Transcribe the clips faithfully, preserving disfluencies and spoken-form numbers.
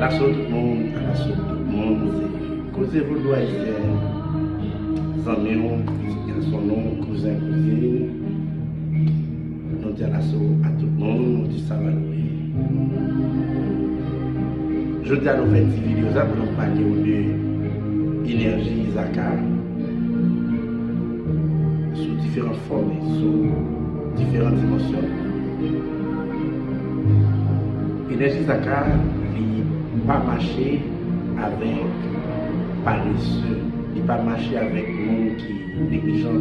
Alaso tout moun, alaso tout moun, se Koze Vodou Ayisyen, zanmi w, pitit gason nou, kouzen, kouzin, nou di alaso a tout moun, nou di sa va nou ye. Jodi a nou fè ti videyo sa pou nou pale w de enèji Zaka sou diferan fòm e sou diferan dimansyon. Enèji Zaka, li pa mache avèk parese, li pa mache avèk moun ki neglijan.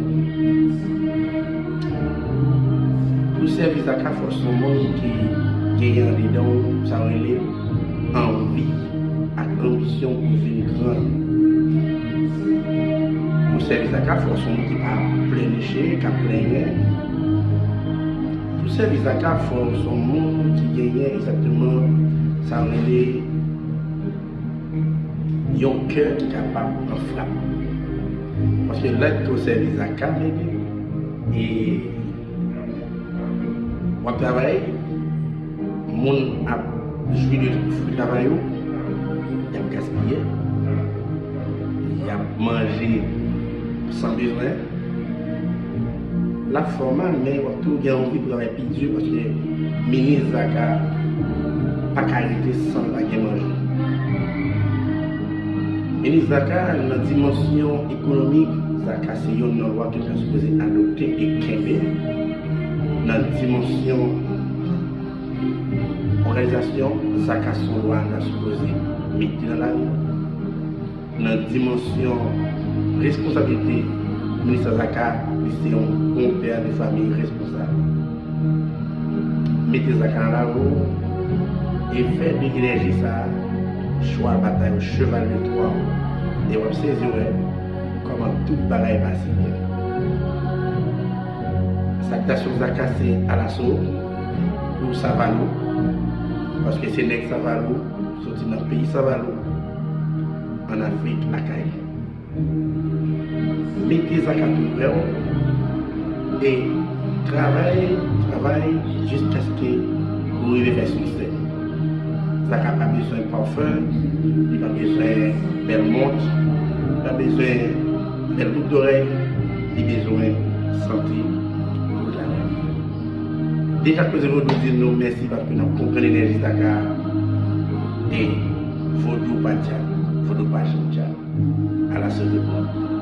Pou sèvi Zaka, fò se yon moun ki genyen andedan w sa yo rele anvi ak anbisyon pou vin gran. Pou sèvi Zaka, fò se yon moun ki pa pleneche, k ap plenyen. Pou sèvi Zaka, fò se yon moun ki genyen egzakteman sa yo rele yon kè ki kapab pran frap. Paske lè ke w sèvi Zaka, baby, e w ap travay, moun ap jwi de fwi travay ou, y ap gaspiye, y ap manje san bezwen. L ap fè w mal, men w ap toujou gen anvi pou travay pi di, paske minis Zaka pa ka rete san l pa gen manje. Minis Zaka, nan dimansyon ekonomik, Zaka se yonn nan lwa ke l ta sipoze adopte e kenbe. Nan dimansyon òganizasyon, Zaka se yon lwa l ta sipoze mete nan lari. Nan dimansyon responsablite, minis Zaka, li se yon bon pè de fanmi responsab. Mete Zaka nan lari w e fè de enèji sa a chwa batay ou, cheval de Twa w. E w ap sezi wè kòman tout bagay pase byen. Saltasyon Zaka se alaso pou Savalou, paske se nèg Savalou, soti nan peyi Savalou, ann Afrik lakay. Mete Zaka tou prè w e travay, travay jiskaske ou rive fè siksè. Zaka pa bezwen pafen, li pa bezwen bèl mont, li pa bezwen bèl bout dorèy, li bezwen sante pou l travay. Deja Koze Vodou di nou mèsi paske n ap konprann enèji Zaka. E Vodou pa djab, Vodou pa janm djab. Alaso tout moun.